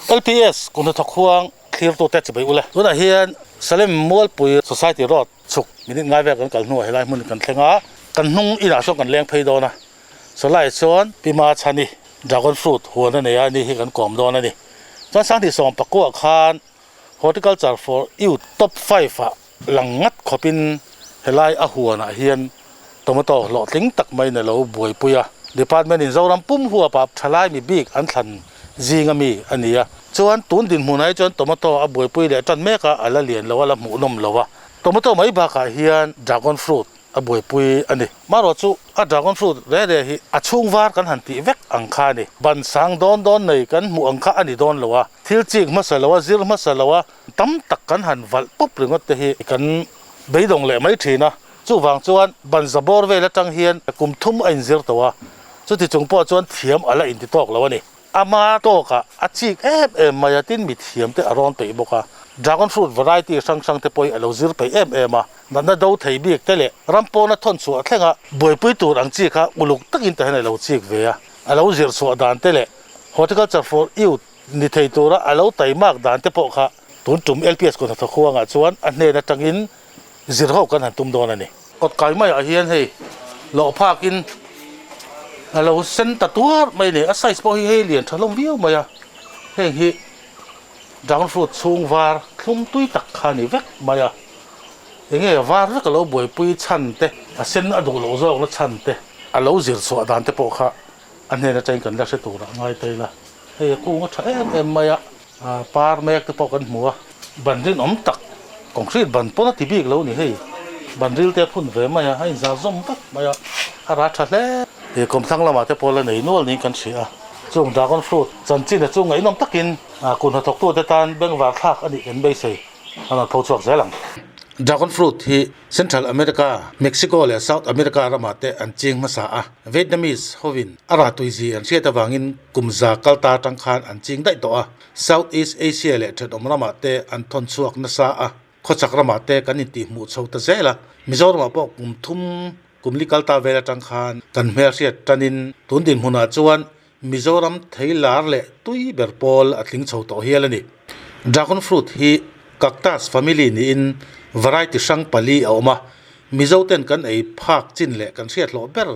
LPS kum hnathawk huang thlirtute chi bai ule. Tunah hian Salem Mualpui Society Road chhuk minute ngai vel kan kal hnuah helai hmun kan thleng a, kan hnung inah sawn kan leng phei dawn a, sawlaiah chuan Pima Chhani Dragon Fruit huan a nei a ni hi kan kawm dawn a ni. Chuan Sanghnih Sawmpakuah khan Horticulture for Youth Top 5 ah lang ngat khawpin helai a huanah hian tomato hlawhtling tak maiin a lo buaipui a. Department in Zoram pum huapah thalai mi bik an thlan zing ami a ni a. Chuan tun dinhmunah hi chuan tomato a buaipui leh tan mek a, a la lian lo a, la hmuhnawm lo a. Tomato mai bakah hian dragon fruit a buaipui a ni. Marawh chu a dragon fruit re re hi a chhung var kan han tih vek ang kha a ni. Ban sang dawn dawn nei kan hmuh ang kha a ni dawn lo a. Thil chik hmasa lo a, zir hmasa lo a, tam tak kan han valh pawp ringawt te hi kan beidawng leh mai thin a. Chuvang chuan ban za bawr vel atang hian kum thum a inzir tawh a, chuti chung pawh chuan thiam a la inti tawk lo a ni. Ama tawkah a chik em em mai a, tin mi thiam te a rawn peih bawk a. Dragon fruit variety hrang hrang te pawhin a lo zir peih em em a, natna do thei bik te leh ram pawna thawn chhuah thlenga buaipui tur ang chi kha uluk takin ta hian a lo chik ve a. A lo zir chhuah dan te leh Horticulture for Youth ni thei tura a lo taimak dan te pawh kha tun tum LPS kawt hnathawk huangah chuan a hnen atangin zir ho kan han tum dawn a ni. Kawt kai maiah hian hei lawh phakin a lo sen ta tuar mai a ni. A size pawh hi hei lian tha hlawm viau mai a, heng hi dragon fruit chhung var thlum tui tak kha a ni vek mai a. Enge var vek a lo buaipui chhan te, a sen a duh loh zawkna chhan te, a lo zir chhuah dan te pawh kha a hnen atangin kan la hre turah ngai ta ila. Hei a kung a tha em em mai a, par mek te pawh kan hmu a, ban rinawm tak concrete ban pawn a ti bik lo ni hei, ban ril te a phun ve mai a, a inzar zawm vek mai a, a rah tha hle. He kawmthlang lamah te pawh la nei nual niin kan hria a, chung dragon fruit chanchin a chu ngaihnawm takin kut hnathawktute tan bengvar thlak a nih kan beisei a rawn tho chhuak zel ang. Dragon fruit hi Central America, Mexico leh South America ramah te an ching hmasa a, Vietnamese hovin a rah tuizi an hriat avangin kum za kal ta atang khan an ching daih tawh a, South East Asia leh thenawm ramah te an thawn chhuak nasa a, khawchak ramah te kan intihhmuh chho ta zel a, Mizoramah pawh kum thum kum li kal ta vel atang khan kan hmelhriat tanin tun dinhmunah chuan Mizoram thei lar leh tui ber pawl a tling chho tawh hial a ni. Dragon fruit hi cactus family niin variety hrang pali a awm a, Mizo ten kan ei phak chin leh kan hriat hlawh ber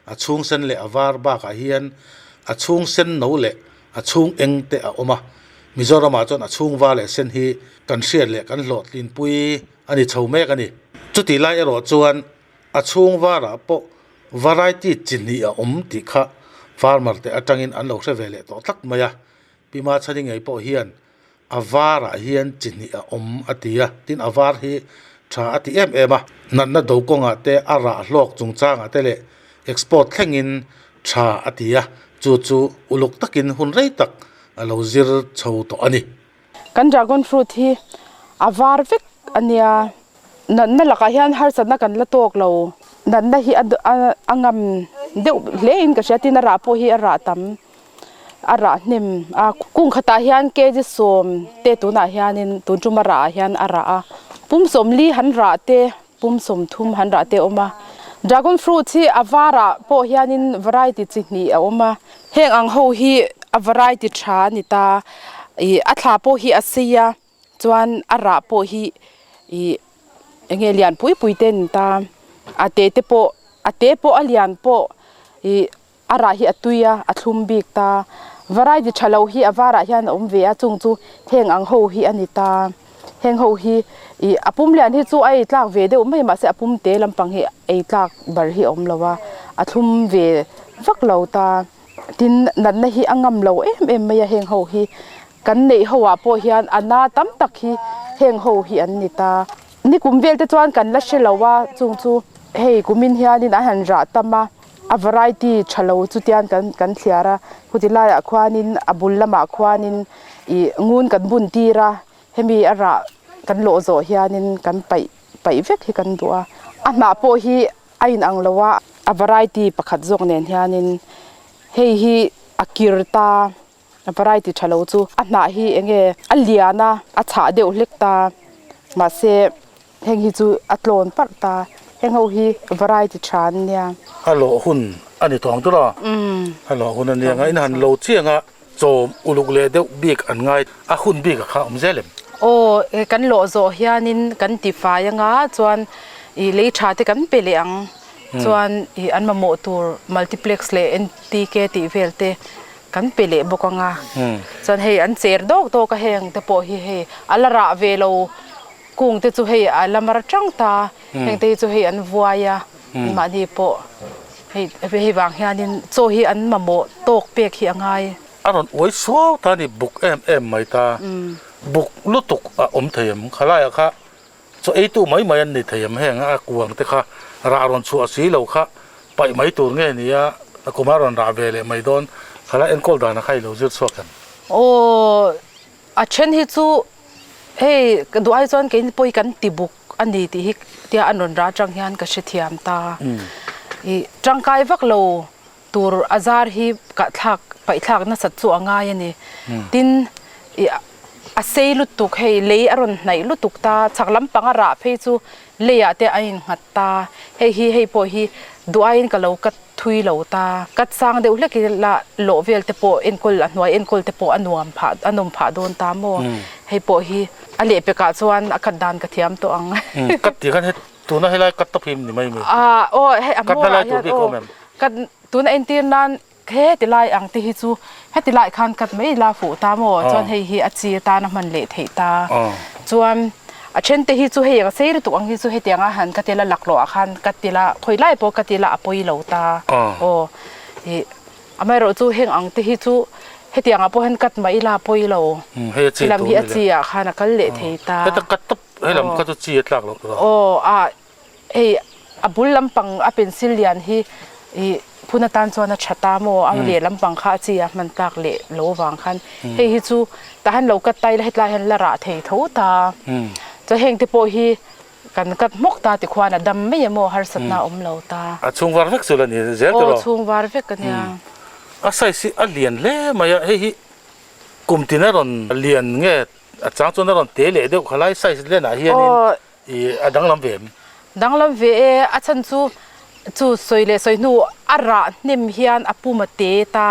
a chhung sen leh a var bakah hian a chhung sen no leh a chhung eng te a awm a, Mizoramah chuan a chhung var leh sen hi kan hriat leh kan hlawhtlinpui a ni chho mek a ni. Chutih lai erawh chuan A chhung varah pawh variety chi hnih a awm tih kha farmer te atangin an lo hre ve leh tawh tlat mai a, Pi Machhani ngei pawh hian a varah hian chi hnih a awm a ti a, tin a var hi tha a ti em em a, natna do kawngah te a rah hlawk chungchangah te leh export thlengin tha a ti a, chu chu uluk takin hun rei tak a lo zir chho tawh a ni. Kan dragon fruit hi a var vek a nia, natna lakah hian harsatna kan la tawk lo, natna hi a ngam deuh hle in ka hria tin a rah pawh hi a rah tam a rah hnem a, kung khatah hian kg sawm te tunah hianin tun tum a rah ah hian a rah a, pum sawmli han rah te pum sawmthum han rah te a awm a, dragon fruit hi a varah pawh hianin variety chi hnih a awm a, heng ang ho hi a variety tha a ni ta ih a thla pawh hi a sei a chuan a rah pawh hi ih eng nge lian pui pui te a ni ta a te te pawh a te pawh a lian pawh ih a rah hi a tui a a thlum bik ta variety tha lo hi a varah hian a awm ve a chung chu heng ang ho hi a ni ta heng ho hi ih a pum lian hi chu a ei tlak ve deuh mai mahse a pum te lampang hi ei tlak bar hi a awm lo a a thlum ve vak lo ta tin natna hi a ngam lo em em mai a heng ho hi kan neih ho ah pawh hian a na tam tak hi heng ho hi an ni ta nikum vel te chuan kan la hre lo a chung chu hei kumin hianin an han rah tam a. A variety tha lo chu tian kan kan thliar a chuti laiah khuanin a bul lamah khuanin ih ngun kan bun tir a hemi a rah kan lawh zawh hianin kan paih paih vek hi kan duh a a hnah pawh hi a inang lo a a variety pakhat zawk nen hianin hei hi a kir ta a variety tha lo chu a hnah hi eng nge a lian a a chhah deuh hlek ta mahse Heng hi chu a tlawn parh ta. Heng ho hi variety tha an nia. A lawh hun a ni tawng tur a. A lawh hun a nia nga in han lo chiang a. Chawm uluk leh deuh bik an ngai a hun bik a kha awm zel em? Aw, kan lawh zawh hianin kan ti fai anga chuan ih lei tha te kan pe leh ang chuan ih an mamawh tur multiplex leh NPK tih vel te kan pe leh bawk anga chuan hei an cher dawk dawk a heng te pawh hi hei a la rah ve lo kung te chu hei a la mar tang ta heng te hi chu hei an vuai a mahni pawh. Hei hei vang hianin chaw hi an mamawh tawk pek hi a ngai. A rawn uai suau ta ni buk em em mai ta. Buk lutuk a awm thei em? Khalaiah kha chaw eitu mai mai an ni thei em? Heng a kuang te kha rah rawn chhuah si lo kha paih mai tur nge ni a, a kum a rawn rah ve leh mai dawn. Khalai enkawl dan a kha i lo zir chhuak em? Aw, a then hi chu hei ka duh ai chuan keini pawh hi kan ti buk. a ni tih hi tia an rawn rah atang hian ka hrethiam ta. Ih tangkai vak lo tur a zar hi kah thlak paih thlak nasat chu a ngai a ni. Tin ih a sei lutuk hei lei a rawn hnaih lutuk ta chhak lampang a rah phei chu leiah te a innghat ta. Hei hi hei pawh hi duh aiin ka lo cut thui lo ta. Cut sang deuh hlek ila lawh vel te pawh enkawl a hnuai enkawl te pawh a nuam phah a nawm phah dawn ta maw. Hei pawh hi A lehpekah chuan a cut dan ka thiam tawh ang. Cut tih khan he tuna helai cut tawp hi ni mai mi? Ah aw hei a hmawrah hian aw cut tuna entir nan heti lai ang te hi chu heti lai khan cut mai ila fuh ta maw chuan hei hi a chi atan a hman leh theih ta chuan a then te hi chu hei ang sei lutuk ang hi chu hetianga han cut ila laklawh ah khan cut ila khawi lai pawh cut ila a pawi lo ta aw ih Amaherawh chu heng ang te hi chu hetiang ah pawh hian cut mah ila pawi lo. Helam hi a chi ah khan a kal leh thei ta. Heta cut tawp helam kha chu chi a tlak loh tur a. Aw a hei a bul lampang a pencil lian hi ih phun atan chuan a tha ta maw a leh lampang kha a chi a hman tlak leh lo vang khan hei hi chu tahan lo cut ta ila hetlai hian la rah thei tho ta. Chuan heng te pawh hi Kan kat hmawk ta ti khuan a dam mai emaw harsatna a awm lo ta. A chhung var vek chu la ni zel tawh lo. Aw chhung var vek a nia. A size hi a lian hle mai a, hei hi kum tin a rawn lian nge a chang chuan a rawn te leh deuh kha lai size lenah hianin ih a danglam ve em? Danglam ve e, a chhan chu chu sawi leh sawi hnu a rah hnem hian a pum a te ta.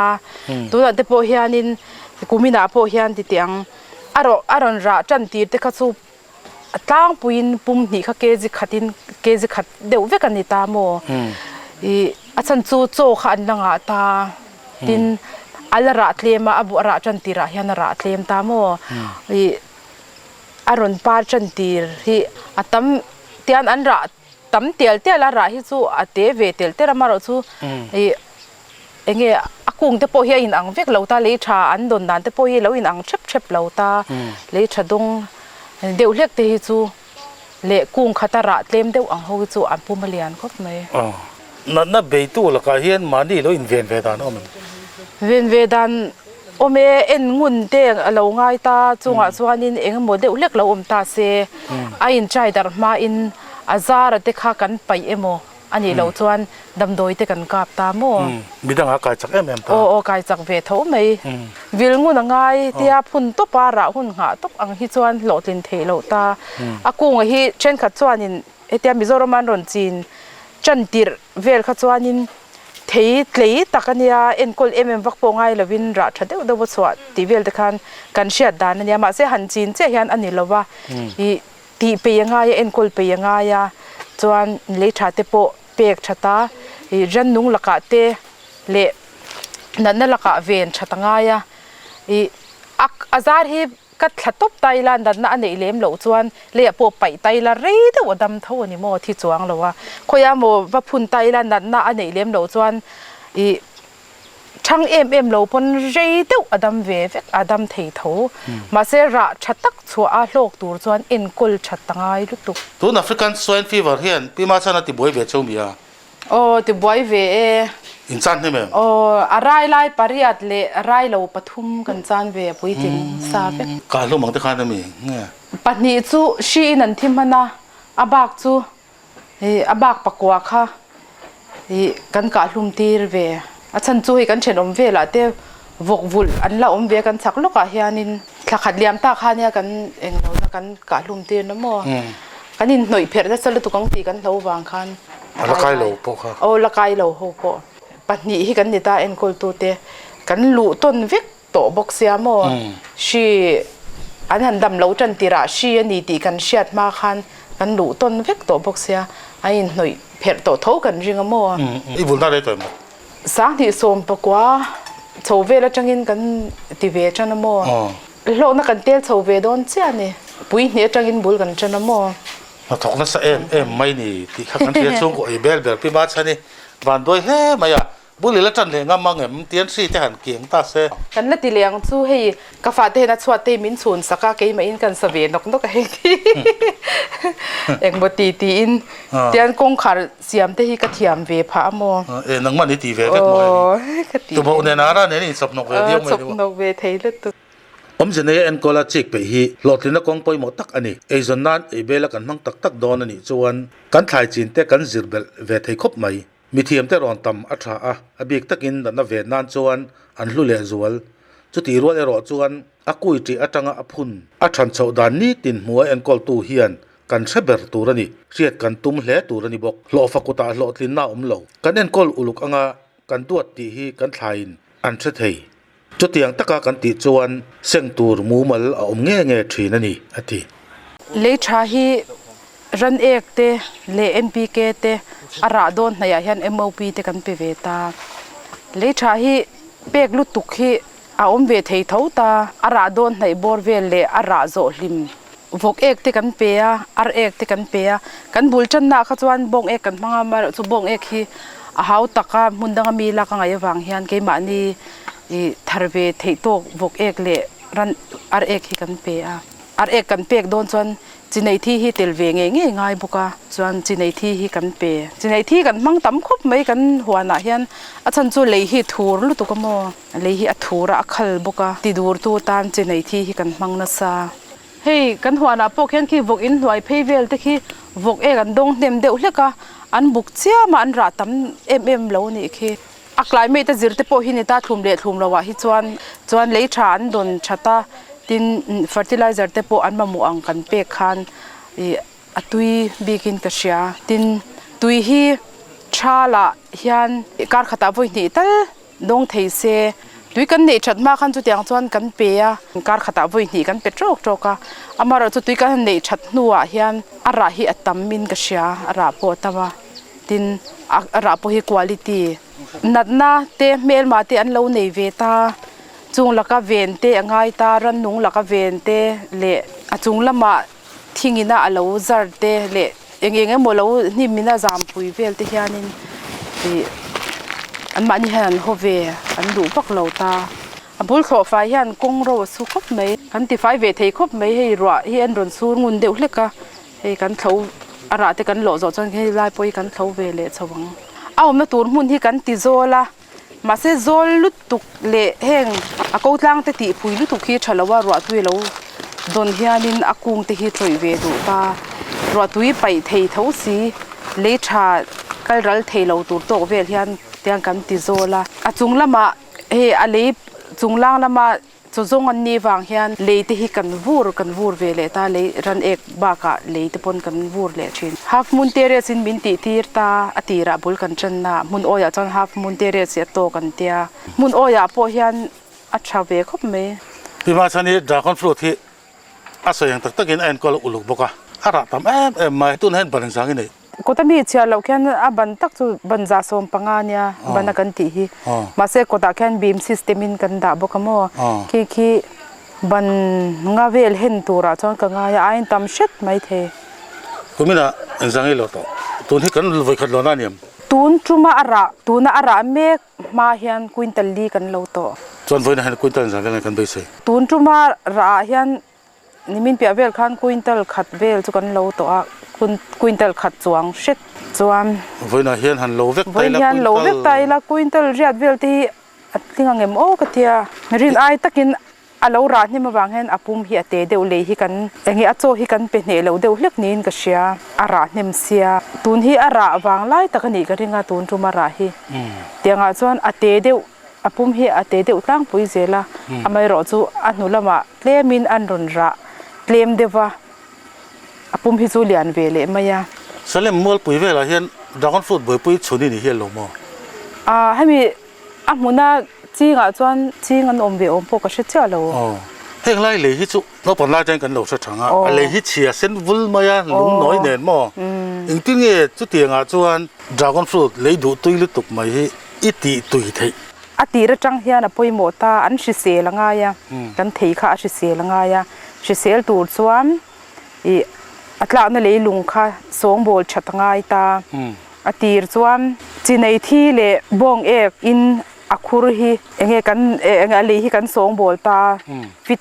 Tunah te pawh hianin kuminah pawh hian ti teh ang a rawn rah tan tir te kha chu A tlangpuiin pum hnih kha kg khatin kg khat deuh vek a ni ta maw? Ih a chhan chu chaw kha an la ngah ta tin a la rah tlem a, a buh a rah tan tirah hian a rah tlem ta maw? Ih a rawn par tan tir hi a tam tian an rah tam tial tial a rah hi chu a te ve telh telh a amaherawh chu ih eng nge a kung te pawh hi a inang vek lo ta lei tha an dawn dan te pawh hi a lo inang thep thep lo ta lei tha dawng deuh hlek te hi chu leh kung khata rah tlem deuh ang ho hi chu an pum a lian khawp mai. Aw natna beitu lakah hian mahni lo inven ve dan a awm em? Ven ve dan awm e, en ngun te a lo ngai ta chungah chuanin eng emaw deuh hlek lo awm ta se a intry darh hmain a zara te kha kan paih emaw A nih loh chuan damdawi te kan kap ta maw? Midangah kai chak em em ta. Aw aw kai chak ve tho mai. Vil ngun a ngai tia phun tawp a rah hun nghah tawp ang hi chuan hlawhtlin theih loh ta. A kunga hi thenkhat chuanin hetia Mizoram an rawn chin tan tirh vel kha chuanin thei tlei tak a nia enkawl em em vak pawh ngai lovin rah tha deuh deuh a chhuah tih vel te khan kan hriat dan a nia. Mahse han chin chiah hian a ni lo va ih Tih pei a ngai a, enkawl pei a ngai a, chuan lei tha te pawh pek that a, ih rannung lakah te leh natna lakah ven that a ngai a, ih a a zar hi ka thla tawp ta ila natna a neih lem loh chuan leiah pawh paih ta ila rei deuh a dam tho a ni maw thi chuang lo a, khawiah maw va phun ta ila natna a neih lem loh chuan ih. Thang em em lo pawn rei deuh a dam ve vek a dam thei tho. Mahse rah tha tak chhuah a hlawk tur chuan enkawl that a ngai lutuk. Tun African Swine Fever hian Pi Machana ti buai ve cheu mi a? Aw ti buai ve e. In chan hnem em? Aw a rai lai pariat leh rai lo pathum kan chan ve a puitling sa vek. Ka hlum ang te khan a mi nge? Pahnih chu hri in an thi hman a, a bak chu Hei a bak pakua kha ih kan kah hlum tir ve. A chhan chu hei kan thenawm velah te vawk vulh an la awm ve a kan chak lawkah hianin thla khat liam tak kha nia kan eng lo na kan kah hlum tir na maw. Kan inhnawih pherh nasa lutuk ang tih kan hlo vang khan. A la kai lo pawh kha. Aw la kai lo ho pawh. Pahnih hi kan ni ta enkawltute kan luh tawn vek. tawh bawk sia maw? Hri an han dam lo tan tirah hri a ni tih kan hriat hma khan kan luh tawn vek tawh bawk sia, a inhnawih pherh tawh tho kan ring a maw? I vulna rei tawh em maw? 2019 chho vel atangin kan ti ve tan a maw? Hlawhna kan tel chho ve dawn chiah a ni. Pui hnih atangin bul kan tan a maw? Hnathawk nasa em em mai ni tih kha kan hria chhungkaw ei bel ber pi ma chhan i van duai hle mai a. Bul ila tan leh ngam ang em? Tian hri te han kiang ta se. Kan la ti leh ang chu hei ka fate hian a chhuat te hi min chhun sak a, keimah in kan sa ve nawk nawk a hei ti engmaw ti tiin tian kawngkhar siam te hi ka thiam ve phah a maw. E nangmah ni ti ve vek maw hei hi. Tuboh nen ara nen in chawp nawk ve viau mai ni maw. Chawp nawk ve thei lutuk. Awmze neia enkawl a chik peih hi hlawhtlinna kawng pawimawh tak a ni. Eizawn nan ei bela kan hmang tak tak dawn a nih chuan kan thlai chin te kan zir belh ve thei khawp mai. Mithiamte rawn tam a tha a, a bik takin natna ve nan chuan an hlu leh zual. Chutih rual erawh chuan a kui ṭih atanga a phun a ṭhan chhoh dan nitin hmuai enkawltu hian kan hre ber tur a ni. Hriat kan tum hle tur a ni bawk. Hlawhfa kutah hlawhtlinna a awm lo. Kan enkawl uluk anga kan duat tih hi kan thlaiin an hre thei. Chutiang taka kan tih chuan seng tur mumal a awm nge nge thin a ni, a ti. Lei tha hi ran ek te leh NPK te a rah dawn hnaihah hian MOP te kan pe ve ta. Lei tha hi pek lutuk hi a awm ve thei tho ta. A rah dawn hnaih bawr vel leh a rah zawh hlim vawk ek te kan pe a, ar ek te kan pe a. Kan bul tannaah kha chuan bawng ek kan hmang a, amaherawhchu bawng ek hi a hau tak a, hmun danga mi lak a ngaih avang hian keimahni I thar ve theih tawk vawk ek leh ran ar ek hi kan pe a. Ar ek kan pek dawn chuan chinei thi hi tel ve ngei ngei ngai bawk a, chuan chinei thi hi kan pe. Chinei thi kan hmang tam khawp mai kan huanah hian a chhan chu lei hi thur lutuk a maw, lei hi a thur a, a khal bawk a, ti dur tu tan chinei thi hi kan hmang nasa. Hei kan huanah pawh khian khi vawk in hnuai phei vel te khi vawk ek an dawng hnem deuh hlek a, an buk chiam a, an rah tam em em lo a nih khi. A climate a zir te pawh hi ni ta thlum leh thlum loh ah hi chuan chuan lei tha an dawn that a tin fertilizer te pawh an mamawh ang kan pek khan ih a tui bik in ka hria tin tui hi tha lah hian kar khatah vawi hnih tal dawng thei se tui kan neih that hma khan chutiang chuan kan pe a kar khatah vawi hnih kan pe tawk tawk a amaherawhchu tui kan han neih that hnuah hian a rah hi a tam in ka hria a rah pawh a tam a. Tin, a rah pawh hi quality natna te hmelma te an lo nei ve ta, chung laka ven te a ngai ta, rannung laka ven te leh a chung lamah thingina a lo zar te leh eng eng emaw lo hnimina zampui vel te hianin ih anmahni hian an haw ve an duh vak lo ta. A bul thlawh fai hian kawng ro a su khawp mai, kan tifai ve thei khawp mai, hei ruah hi an rawn sur ngun deuh hlek a. Hei kan thlo a rah te kan lawh zawh chuan hei lai pawh hi kan thlo ve leh chho ang. A awmna tur hmun hi kan ti zawl a, mahse zawl lutuk leh heng a ko tlang te tih phui lutuk hi tha lo a, ruahtui a lo dawn hianin a kung te hi tawih ve duh ta. Ruahtui paih thei tho si, lei tha kal ral thei lo tur tawk vel hian tiang kan ti zawl a. A chung lamah hei a lei chung lang lama Chaw zawng an nih vang hian lei te hi kan vur kan vur ve leh ta, lei ran ek bakah lei te pawn kan vur leh thin. Half moon terrace in min tih tir ta, a tirah bul kan tan na, hmun awiah chuan half moon terrace hi a tawk an tia, hmun awiah pawh hian a tha ve khawp mai. Ti hma chuan hi dragon fruit hi a sawi ang tak takin a enkawl uluk bawk a, a rah tam em em mai, tunah hian ban engzang i nei? Kawta mi chhiar loh khian a ban tak chu ban za 15 ania ban a kan tih hi. Mahse kawtah khian beam system in kan dah bawk a maw. Khi khi ban nga vel hen turah chuan ka ngai a, aiin tam hret mai thei. Kumina engzang i lo tawh? Tun hi kan vawi khat lo na aniam. Tun tuma a rah, tuna a rah mek hma hian quintal li kan lo tawh. Chuan vawiinah hian quintal engzang vel nge kan beisei? Tun tuma rah ah hian Nimin piah vel khan quintal khat vel chu kan lo tawh a, quintal khat chuang hret chuan. Vawiinah hian han lo vek ta ila quintal. Vawiin hian lo vek ta ila quintal riat vel te hi a tling ang em aw ka tia. Rin ai takin a lo rah hnem avang hian a pum hi a te deuh lei hi kan enge a chaw hi kan pe hneh lo deuh hlek niin ka hria, a rah hnem sia. Tun hi a rah vang lai tak a nih ka ring a tun tum a rah hi. Tiangah chuan a te deuh a pum hi a te deuh tlangpui zel a, amaherawhchu a hnu lamah tlemin an rawn rah tlem deuh va, a pum hi chu lian ve leh mai a. Salem Mualpui velah hian dragon fruit buaipui chhun i ni hian lo maw? Aaa hemi a hmuna chingah chuan ching an awm ve awm pawh ka hre chiah lo. Aw, heng lai lei hi chu naupang lai atangin kan lo hre thang a, a lei hi chhia sen vul mai a, lung nawi nen maw? Engtin nge chutiangah chuan dragon fruit lei duh tui lutuk mai hi i tih tui theih? A tir atang hian a pawimawh ta, an hrisel a ngai a, kan thei kha a hrisel a ngai a, hrisel tur chuan ih a tlakna leilung kha sawngbawl that a ngai ta. A tir chuan chinei thi leh bawng ek in a khur hi enge kan enge a lei hi kan sawngbawl ta fit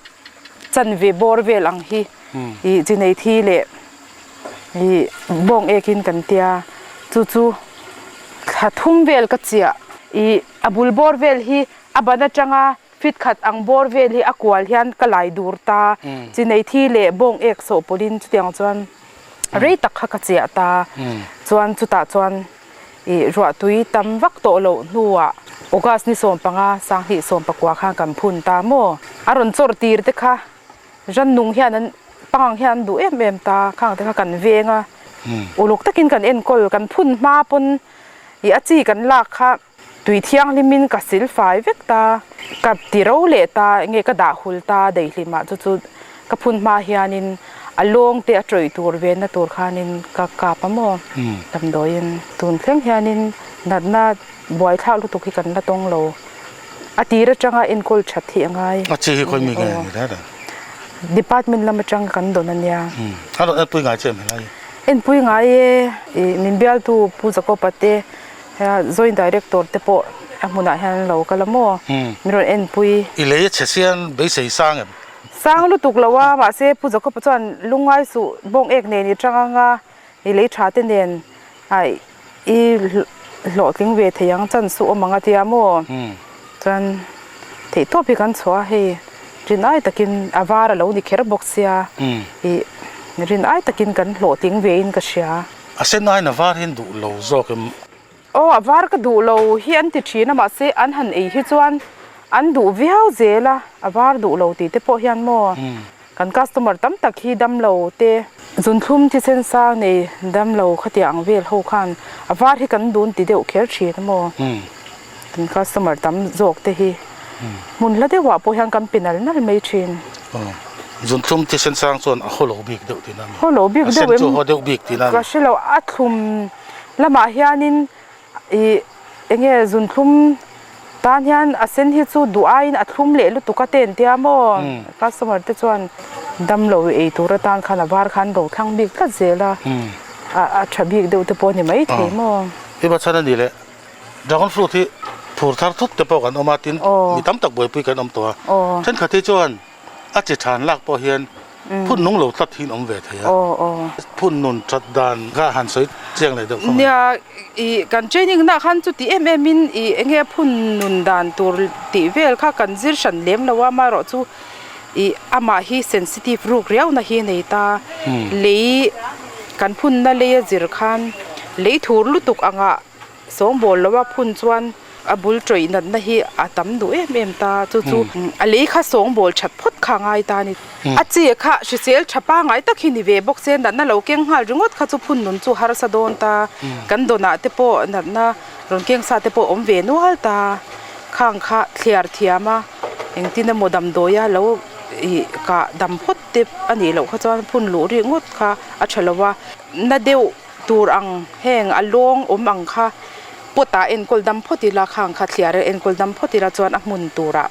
chanve bawr vel ang hi ih chinei thi leh ih bawng ek in kan tia chu chu thla thum vel ka chiah ih a bul bawr vel hi a ban atanga Fit khat ang bawr vel hi a kual hian ka lai dur ta, chinei thi leh bawng ek sawh pawlhin chutiang chuan rei tak kha ka chiah ta. Chuan chutah chuan ih ruahtui tam vak tawh loh hnuah August ni 15 2019 khan kan phun ta maw? A rawn chawr tir te kha rannung hian an pangang hian an duh em em ta, khang te kha kan veng a, uluk takin kan enkawl kan phun hma pawn ih a chi kan lak kha. Tui thianghlimin ka sil fai vek ta, ka ti ro leh ta, enge ka dah hul ta daihlimah chu chu ka phun hma hianin a lawng te a tawih tur venna tur khanin ka kap a maw damdawiin tun thleng hianin natna buaithlak lutuk hi kan la tawng lo, a tir atanga enkawl that hi a ngai. A chi hi khawi mi nge ni reng reng? Department lam atang kan dawn a nia. A rawn enpui ngai che em helai? Enpui ngai e, ih min bialtu Pu Jacob-a te Hea Joint Director te pawh a hmunah hian an lo kal a maw? Min rawn enpui. I lei a chhe sian beisei sang em? Sang lutuk lo a, mahse Pu Jacob-a chuan lungngai suh bawng ek nen i tang anga i lei tha te nen i hlawhtling ve thei ang chan suh awm ang a tia maw? Chuan theihtawp hi kan chhuah a, hei rin ai takin a var a lo ni kher bawk sia, i rin ai takin kan hlawhtling vein ka hria. A sen aiin a var hian duh lo zawk em? Aw, a var ka duh lo hi an ti thin a, mahse an han ei hi chuan an duh viau zel a, a var duh lo tih te pawh hian maw kan customer tam tak hi dam lo te, zunthlum thisen sang nei dam lo khatiang ang vel ho khan a var hi kan dun ti deuh kher thin a maw, kan customer tam zawk te hi hmun hla deuhah pawh hian kan pe nal nal mai thin. Zunthlum thisen sang chuan a haw lo bik deuh tihna a ni. Haw lo bik deuh em? A sen chu a haw deuh bik tihna a ni. Ka hre lo, a thlum lamah hianin ih eng nge zunthlum tan hian a sen hi chu duh aiin a thlum leh lutuk a te an tia maw? Customer te chuan damlo ei tur atan khan a var khan ro thlang bik tlat zel a, a tha bik deuh te pawh a ni maithei maw? Hei chhan a ni leh. Dragon fruit hi phur thar thut te pawh kan awm a, tin mi tam tak buaipui kan awm tawh a. Thenkhat hi chuan a chi than lak pawh hian phun nung lo tlat hi an awm ve thei a. Phun nun that dan kha han sawi chiang leh deuh khawp mai. Nia, ih kan training na khan chuti em em in ih eng nge phun nun dan tur tih vel kha kan zir hran lem lo a, amaherawh chu ih amah hi sensitive ruk riau na hi a nei ta. Lei kan phunna lei a zir khan lei thur lutuk angah Sawngbawl lo a phun chuan a bul tawih natna hi a tam duh em em ta, chu chu a lei kha sawngbawl that phawt kha a ngai ta a ni. A chi kha hrisel tha pangngai tak hi ni ve bawk se, natna lo keng nghal ringawt kha chu phun nun chu harsa dawn ta, kan dawnah te pawh natna rawn keng sa te pawh awm ve nual ta, khang kha thliar thiam a engtin emaw damdawia lo ih kah dam phawt te a nih loh kha chuan phun luh rih ngawt kha a tha lo a, na deuh. Tur ang heng a lawng awm ang kha pot ah enkawl dam phawt ila khang kha thliar a enkawl dam phawt ila chuan a hmun turah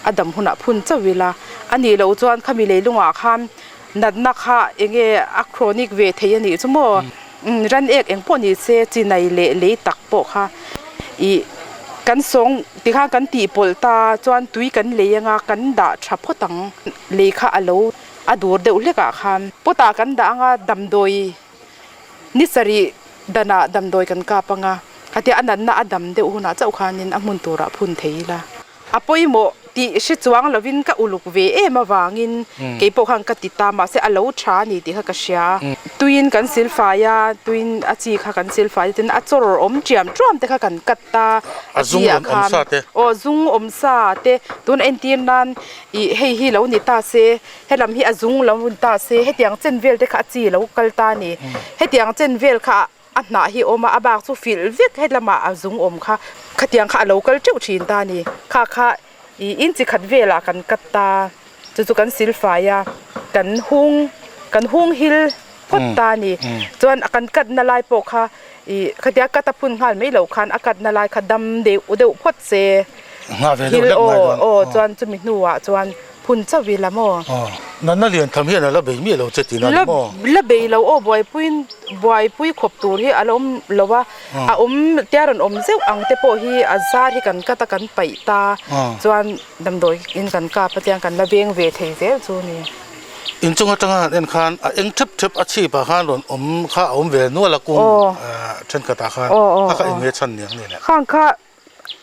a dam hunah phun chauh ila a nih loh chuan khami leilungah khan natna kha enge a chronic ve thei a nih chu maw ran ek eng pawh ni se chinai leh lei tak pawh kha ih kan sawng tikhan kan tih pawlh ta chuan tui kan lei anga kan dah tha phawt ang lei kha a lo a dur deuh hlek ah khan pot ah kan dah anga damdawi. Ni sarih danah damdawi kan kap anga, khatia a natna a dam deuh hunah chauh khanin a hmun turah phun thei ila. A pawimawh tih hre chuang lovin ka uluk ve em avangin kei pawh khan ka ti ta, mahse a lo tha a ni tih kha ka hria. Tuiin kan silfai a, tuiin a chi kha kan silfai a, tin a chawr awm ṭiam ṭuam te kha kan cut ta, a chi ah khan aw zung awm sa te tun entir nan ih hei hi lo ni ta se. Helam hi a zung lo vun ta se, hetiang chen vel te kha a chi lo kal ta a ni. Hetiang chen vel kha a hnah hi awm a, a bak chu filh vek hetlama a zung awm kha khatiang kha a lo kal teuh thin ta a ni. Kha kha ih in chi khat velah kan cut ta, chu chu kan silfai a, kan hung kan hung hil phawt ta a ni. Chuan a kan cut na lai pawh kha ih khatia cut a phun nghal mai loh khan a cut na lai kha dam deuh deuh phawt se hil aw aw chuan chumi hnuah chuan Phun chauh ila maw? Aw, natna lian tham hian a la bei miah lo che tihna a ni maw? La bei lo aw, buaipuiin buaipui khawp tur hi a la awm lo a, a awm tia rawn awm zeuh ang te pawh hi a zar hi kan cut a kan paih ta chuan damdawi in kan kap a tiang kan la veng ve thei zel chu a ni. Inchung atanga han en khan a eng thep thep a chhip ah khan rawn awm kha a awm ve nual a kung thenkhat ah khan a kha eng nge chhan niang ni le? Khang kha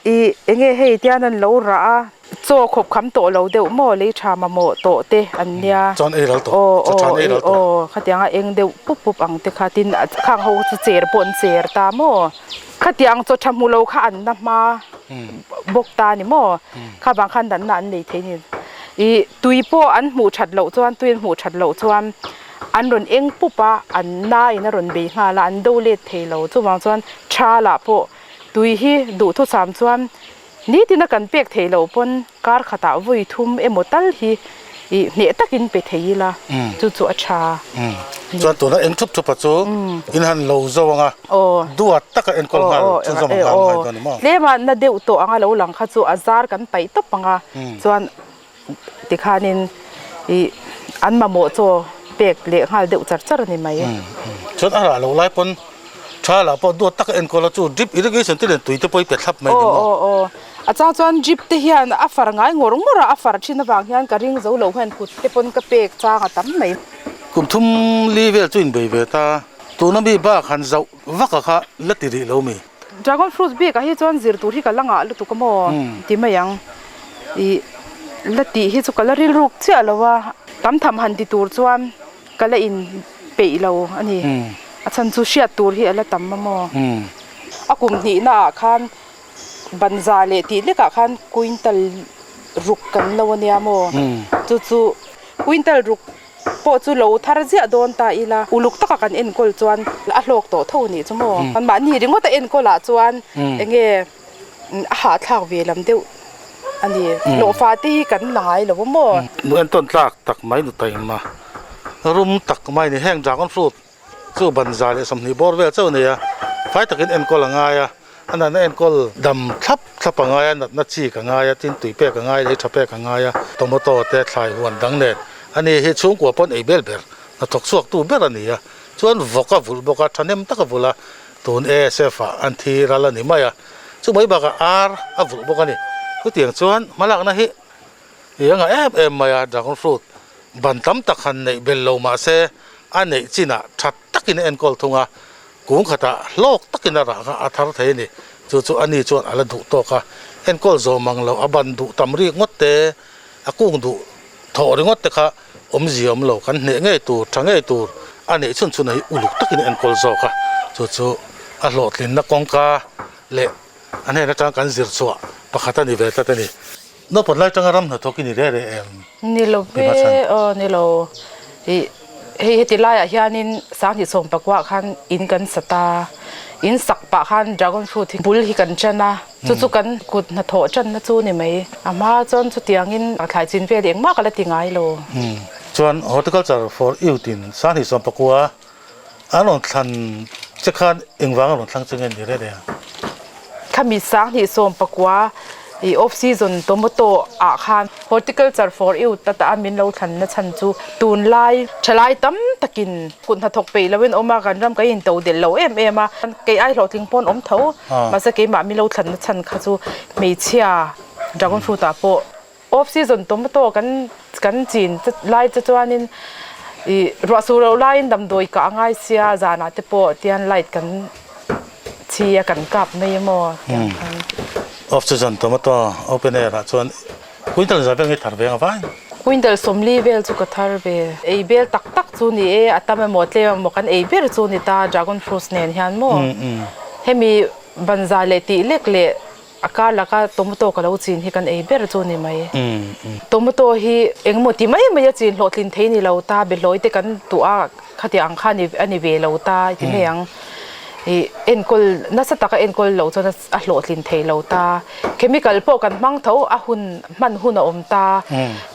Ih, enge hei tian an lo rah a, chaw khawp kham tawh lo deuh maw lei tha mamawh tawh te an nia. Chuan ei ral tawh, chaw than ei ral tawh. Aw, khatianga eng deuh pup pup ang te kha tin khang ho chu cher pawh an cher ta maw. Khatiang chaw tha hmu lo kha an na hma bawk ta ni maw, kha vang khan natna an nei thei ni. Ih, tui pawh an hmuh that loh chuan, tui an hmuh that loh chuan an rawn eng pup a, an na in a rawn bei nghal a, an do let thei lo. Chuvang chuan tha lah pawh Tui hi duhthusam chuan nitina kan pek theih loh pawn kar khatah vawi thum emaw tal hi ih hneh takin pe thei ila chu chu a tha. Chuan tuna eng thup thupa chu in han lo zo anga duat taka enkawl nghal chhunzawm ang nghal ngai dawn ni maw? Tlema na deuh tawh anga lo lang kha chu a zar kan paih tawp anga chuan tikhanin ih an mamawh chaw pek leh nghal deuh char char a ni mai. Chuan a rah lo lai pawn tha lah pawh duat taka enkawl a chu drip irrigation te nen tui te pawh i pe thlap mai ni maw? Aw aw a chang chuan drip te hian a far ngai ngawr ngawr a, a far thin avang hian ka ring zo lo hian kut te pawn ka pek chang a tam mai. Kum thum li vel chu inbei ve ta, tuna mi bak han zauh vak a kha la ti rih lo mi? Dragon fruit bik ah hi chuan zir tur hi ka la ngah lutuk a maw ti mai ang. Ih la tih hi chu ka la rilruk chiah lo a, tam tham han ti tur chuan ka la in peih lo a ni. A chhan chu hriat tur hi a la tam a maw. A kum hnihna ah khan banza leh tih lek ah khan quintal ruk kan lo a nia maw. Chu chu quintal ruk pawh chu lo thar ziah dawn ta ila, uluk taka kan enkawl chuan a hlawk tawh tho a nih chu maw. Mahni ringawt a enkawl ah chuan enge a hahthlak ve lam deuh a ni. Hlawhfa te hi kan la ngai lo a maw? Nu entawn tlak tak mai nu taima rum tak mai a ni. Heng dragon fruit chu banza leh 20 bawr vel chauh a nei a, fai takin enkawl a ngai a, a natna enkawl dam thlap thlap a ngai a, natna chik a ngai a, tin tui pek a ngai a, lei tha pek a ngai a, tomato te thlai huan dang nen a ni hi chhungkua pawn ei bel ber hnathawk chhuak tu ber a ni a, chuan vawk a vulh bawk a, thahnem tak a vulh a. Tun ASF ah an thi ral a ni mai a, chu mai bakah ar a vulh bawk a ni. Chutiang chuan hmalakna hi i a ngah em em mai a, dragon fruit ban tam tak han neih bel lo mah se a neih chinah tha takin a enkawl thung a, kung khatah hlawk takin a rah kha a thar thei a ni. Chu chu ani chuan a la duh tawk a, enkawl zawm ang lo a ban duh tam rik ngawt te, a kung duh Thawh ringawt te kha awmzia awm lo, kan hneh ngei tur, tha ngei tur a neih chhun chhun a hi uluk takin a enkawl zawk a, chu chu a hlawhtlinna kawngka leh a hnen atang kan zir chhuah pakhat a ni ve tlat a ni. Naupang lai atanga ram hnathawk i ni reh reh em? Ni lo ve, aw ni lo. Ih hei heti laiah hianin 20 sawmpakuah khan in kan sa ta, in sak pah khan dragon fruit hi bul hi kan ṭan a. Chu chu kan kut hnathawh tanna chu ni mai. A hma chuan chutiangin thlai chin vel engmah ka la ti ngai lo. Chuan Horticulture for Youth in 2019 an rawn thlan che khan engvang a rawn thlang che nge ni reng reng a? Khami 2019 i off season tomato ah khan Horticulture for Youth ata a min lo thlanna chhan chu tunlai thalai tam takin kut hnathawk peih loin awm a, kan ram kan into delh lo em em a, kei ai hlawhtling pawn awm tho. Mahse keimah milo thlanna chhan kha chu hmeichhia dragon fruit ah pawh off season tomato kan kan chin lai che chuanin ih ruah sur loh laiin damdawi kah a ngai sia zanah te pawh tian light kan chhi a kan kap mai a maw tiang khan. Off season tomato open air ah chuan quintal zah vel nge thar ve ang vai? Quintal 40 vel chu ka thar ve. Ei bel tak tak chu ni e, a tam emaw tlem emaw kan ei ber chu ni ta dragon fruits nen hian maw. Hemi banza leh tih lek leh a kar laka tomato ka lo chin hi kan ei ber chu ni mai. Tomato hi engemaw ti mai mai a chin hlawhtlin thei ni lo ta, behlawi te kan tuah a khatiang ang kha a ni ve lo ta i ti mai ang. Ih enkawl nasa taka enkawl loh chuan a hlawhtlin thei lo ta. Chemical pawh kan hmang tho a hun hman hun a awm ta.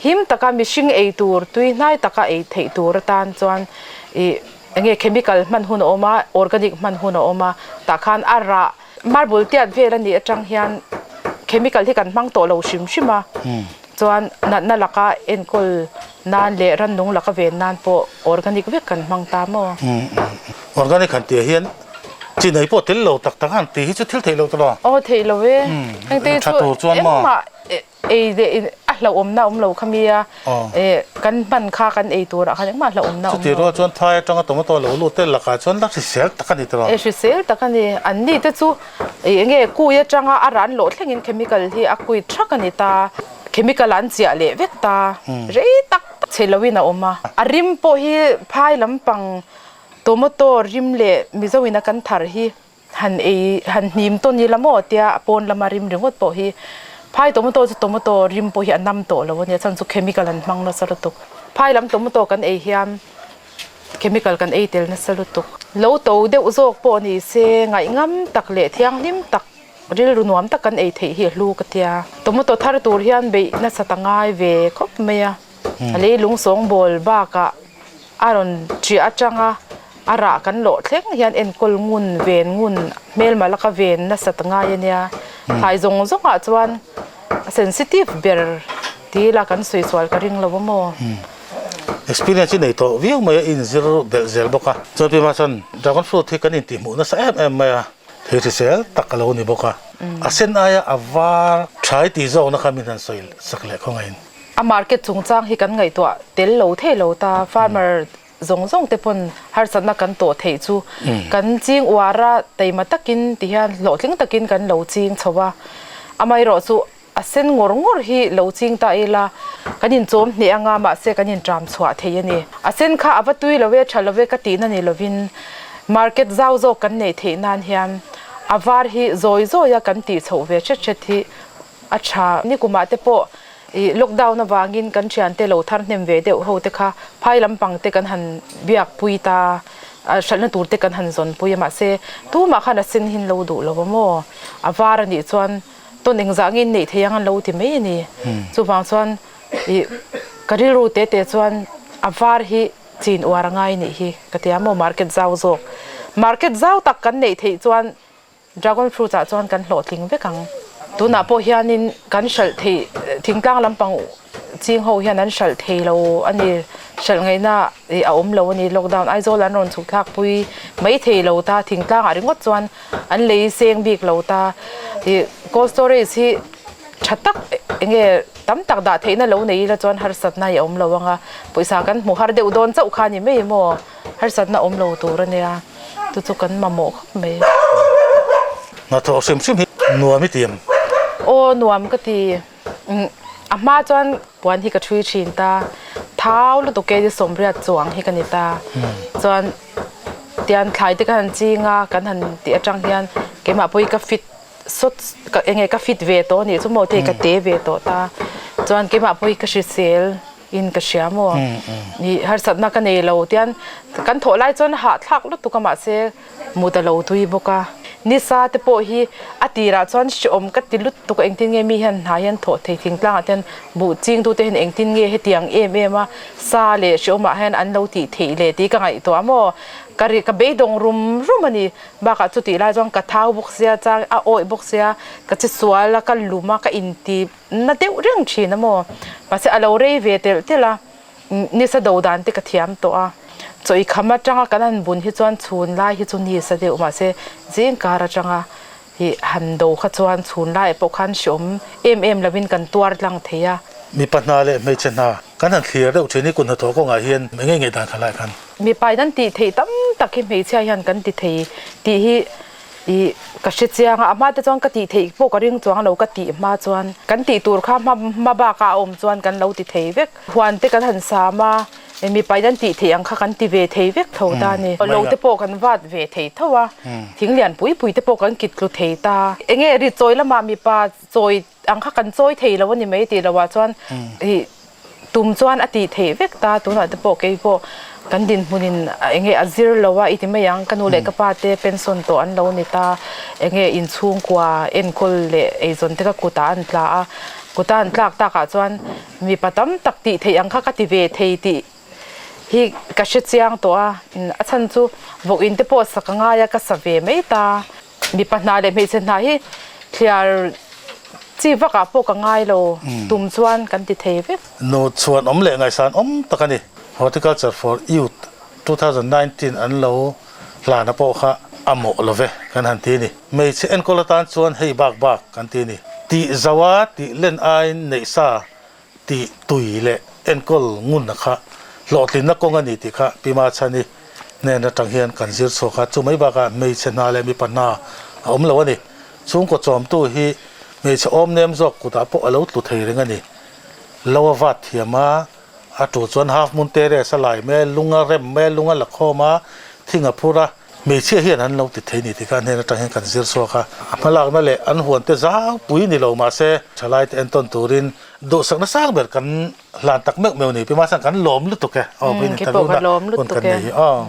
Him taka mihring ei tur tui hnai taka ei theih tur atan chuan ih enge chemical hman hun a awm a, organic hman hun a awm a, tah khan a rah marble tiat vel a nih atang hian chemical hi kan hmang tawh lo hrim hrim a, chuan natna laka enkawl nan leh rannung laka ven nan pawh organic vek kan hmang ta maw? Organic han tih ah hian chi nei pawh tel lo tak tak a han tih hi chu thil theih loh ta lo. Aw theih lo e, hengte hi chu engmah Ei leh a hlauhawmna awm lo kha mi a, kan hman kha kan ei turah khan engmah hlauhawmna awm lo. Chutih rual chuan phai atanga tomato lo lut te lakah chuan la hrisel tak a ni tawh. E hrisel tak a ni. An ni te chu eng nge kui atanga a ran lawh thlengin chemical hi a kui thak a ni ta. Chemical an chiah leh vek ta. Rei tak tak chhe loin a awm a. A rim pawh hi phai lampang tomato rim leh Mizo ina kan thar hi Han ei han hnim tawn ila maw tia a pawn lama rim ringawt pawh hi phai tomato chu tomato rim pawh hi a nam tawh lo a nia chhan chu chemical an hmang nasa lutuk. Phai lam tomato kan ei hian chemical kan ei tel nasa lutuk. Lo to deuh zawk pawh ni se ngaihngam tak leh thianghlim tak rilru nuam tak kan ei theih hi a hlu ka tia. Tomato thar tur hian beih nasa ta ngai ve khawp mai a. A leilung sawngbawl bakah a rawn ṭiah aṭanga a rah kan lawh thleng hian enkawl ngun ven ngun hmelma laka ven nasat ngai a nia. Thlai zawng zawngah chuan a sensitive ber ti ila kan sawi sual ka ring lo a maw? Experience hi nei tawh viau mai a, i inzir belh zel bawk a. Chuan Pima chuan dragon fruit hi kan intihhmuh nasa em em mai a, thei hrisel tak a lo ni bawk a. A sen aia a var ṭhai tih zawkna kha min han sawi sak leh khawngaihin. A market chungchang hi kan ngaihtuah tel lo thei lo ta, farmer zawng zawng te pawn harsatna kan tawh theih chu kan ching uar a, taima takin ti hian hlawhtling takin kan lo ching chho a, amaherawh chu a sen ngawr ngawr hi lo ching ta ila kan inchawm hneh anga mahse kan inṭam chhuah thei a ni. A sen kha a va tui lo e, tha lo e ka tihna ni lovin market zau zawk kan neih theih nan hian a var hi zawi zawia kan tih chhoh ve hret hret hi A tha. Nikumah te pawh ih lockdown avangin kan thiante lo thar hnem ve deuh ho te kha phai lampang te kan han biak pui ta, hralhna tur te kan han zawn pui a mahse tumah khan a sen hin lo duh lo a maw? A var a nih chuan tawn engzah nge in neih thei ang an lo ti mai a ni. Chuvang chuan ih ka rilru te te chuan a var hi chin uar a ngai nih hi ka ti a maw market zau zawk. Market zau tak kan neih theih chuan Dragon fruit ah chuan kan hlawhtling vek ang. Tunah pawh hianin kan hralh theih thingtlang lampang ching ho hian an hralh thei lo a ni. Hralh ngaihna ih a awm lo a ni. Lockdown Aizawl an rawn chhuk thlak pui mai thei lo ta. Thingtlang ah ringawt chuan an lei seng bik lo ta. Ih cold storage hi tha tak eng nge tam tak dah theihna lo nei ila chuan harsatna hi a awm lo ang a. Pawisa kan hmu har deuh dawn chauh kha a ni mai maw? Harsatna awm lo tur a nia. Chu chu kan mamawh khawp mai. Hnathawh hrim hrim hi nuam i ti em? Aw nuam ka ti. A hma chuan puan hi ka thui thin ta. Thau lutuk e sawmriat chuang hi ka ni ta. Chuan tian thlai te ka han ching a, kan han tih atang hian keimah pawh hi ka fit sawt ka enge ka fit ve tawh a nih chu maw te ka te ve tawh ta. Chuan keimah pawh hi ka hrisel. In ka hria maw? Ih harsatna ka nei lo tian kan thawh lai chuan hahthlak lutuk a mahse mut a lo tui bawk a. Nisa te pawh hi a tirah chuan hreawm ka ti lutuk a engtin nge mi hian hna hian thawh thei thingtlangah te hian buh chingtute hian engtin nge hetiang em em a sa leh hreawmah hian an lo tih theih leh tih ka ngaihtuah maw? Ka ri ka beidawng rum rum a ni. Bakah chutih lai chuan ka thau bawk sia chang a awih bawk sia ka che sual a ka lum a ka inti Na deuh reng thin a maw? Mahse a lo rei ve telh telh a, nisa do dan te ka thiam tawh a. Chaw i kham atanga kan han bun hi chuan chhun lai hi chu nisa deuh mahse zing kar atanga hi han do kha chuan chhun laiah pawh khan hreawm em em lovin kan tuar tlang thei a. Mipa hna leh hmeichhe hna kan han thlir deuh thin hi kut hnathawh kawngah hian eng nge ngaihdan kha lai khan? Mipa in an tih theih tam tak hi hmeichhia hian kan ti thei tih hi Ih, ka hre chiang a, a hma te chuan ka tih theih pawh ka ring chuang lo ka tih hma chuan kan tih tur kha hma hma bakah a awm chuan kan lo ti thei vek. Huan te kan han sam a, mipa in an tih theih ang kha kan ti ve thei vek tho ta a ni. Lo te pawh kan vat ve thei tho a, thing lian pui pui te pawh kan kit tlu thei ta. Enge ri chawi lamah mipa chawi ang kha kan chawi thei lo a ni mai tih loh ah chuan ih. Tum chuan a tih theih vek ta, tunah te pawh kei pawh kan dinhmunin enge a zir lo a i ti mai ang, ka nu leh ka pa te pension tawh an lo ni ta, enge inchhungkua enkawl leh eizawn te ka kutah an tla a, kuta an tlak takah chuan mipa tam tak tih theih ang kha ka ti ve thei tih hi ka hre chiang tawh a, a chhan chu vawk in te pawh sak a ngai a ka sa ve mai ta. Mipa hna leh hmeichhe hna hi thliar chi vakah pawh ka ngai lo tum chuan kan ti thei vek. Nu chhuan awm leh ngaihsan awm tak a ni. Horticulture for Youth 2019 an lo hlana pawh kha a mawh lo ve kan han ti a ni. Hmeichhe enkawl atan chuan hei bak bak kan ti a ni. Tih zauha tih len aiin neih sa tih tui leh enkawl ngunna kha hlawhtlinna kawng a ni tih kha Pi Machhani hnen atang hian kan zir chhuak a, chu mai bakah hmeichhe hna leh mipa hna a awm lo a ni. Chhungkaw chawmtu hi hmeichhe awm nem zawk kutah pawh a lo tlu thei reng a ni. Lo a vat thiam a, a tu chuan half moon terrace a lai mai a, lung a rem mai a, lung a la khawm a, thing a phur a, Hmeichhia hian an lo ti thei ni tih kha hnen atang hian kan zir chhuak a, a hmalakna leh an huan te zau pui ni lo mahse thalai te entawn turin duhsakna sang ber kan hlan tak meuh meuh ni pi mahse kan lawm lutuk e aw Keipawh ka lawm hun lutuk kan e. nei hi aw.